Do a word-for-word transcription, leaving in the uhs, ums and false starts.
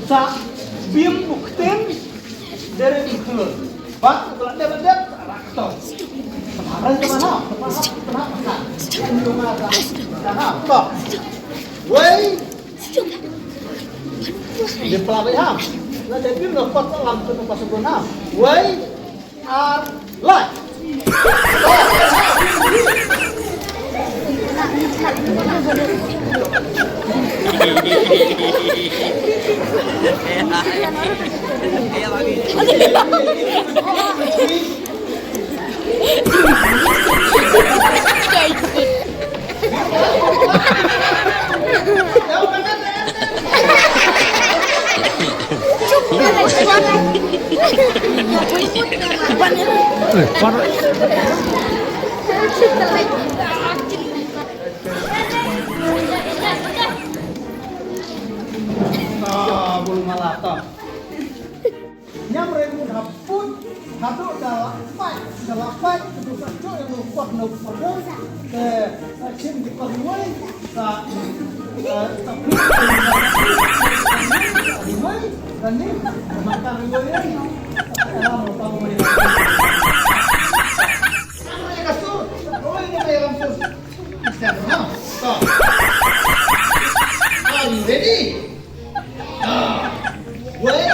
Sa bim buktin dere buktul. Bat la dep dep rak to. Kemarin kemana? Kemana? Kemana? Kemana? Kemana? Wei. Dia pelabih ham. Lah dia bim lah kot lam tu pas sebelum ham. Wei. Ar. Lai. Ah, bul malata. Ñiam re mut ha pud, haduh da la pait, da la pait, haduh sa juk ïa u kot na u pyrthei, te sa shim ki kot riwei, sa, eh, sa prit, riwei, da ni, da mata riwei, eh, sa ïalam u tau mari. Sa mari ka sur, sa riwei ni mari ka sur. Sa, ha, sa. Are you ready? Ah, wei.